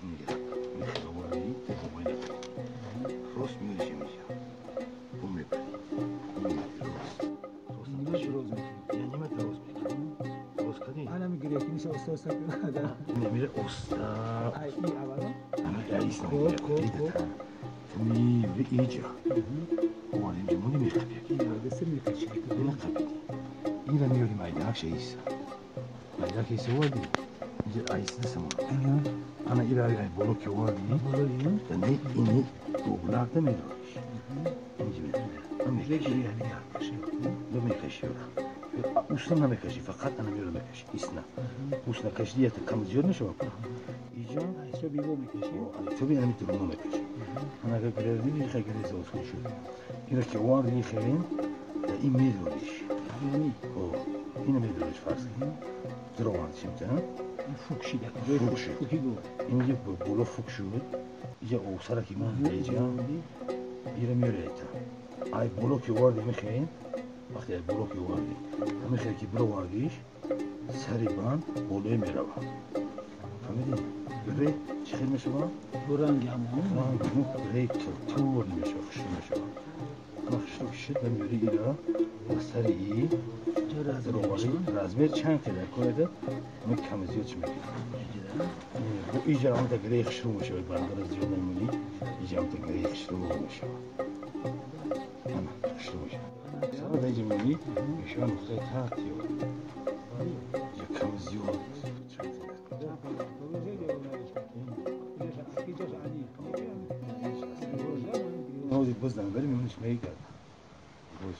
این آوردی موبایل راست میاریش اینجا بو میبری راست نیمه روز میکنی یعنی نیمه دراز میکنی باز کردی انا میگیری که میشه استا استا اینه میره استا ای ای اولا همه رئیس خوب خوب خوب میره اینجا اومد اینجا مونی میخبی این دست میکشی اینه قبیدی این رو میاری میدانک شیسا میدانک ایسا وردی اینجا ایس دست انا إلى بلوك وادي يعني إني وبلاك ده ميدورش اینجا میدورش يعني ده میکشی اصلا نمیکشی فقط انا میرو میکشی ایسنا اصلا کشیدیت کم زیاد نشه اینجا ایسا بیبو میکشی تو بی انا میتونم میکشی انا که گریدی میخه گریز اصلا شد اینا که واردی خیرین این میدورش یعنی اینو میدورش فرض درو واردشیم تا فوک شد فوک شد اینجا بالا فوک شد اینجا اوسره که من اینجا ایره میاره ایتا ای بالا که واردی میخواین وقتی ای بالا که واردی میخوای که برو واردیش سری بند بالای میروه فهمیدی؟ گره چی خیلی میشه با؟ رنگ همون رنگ همون گره تور میشه خشن میشه انا خشن کشید و میاری ایره و سری ای رزمیر چند که در کنه من کم زیاد چی میگیرم اینجا هم تا گره خشرو میشه بندر زیاد نمیونی اینجا هم تا گره خشرو میشه انا خشرو میشه سر در اینجا میونی میشه نقطه تحت یا اینجا کم زیاد چند تا نوزی بزنم بریم میمونیش میگرد باش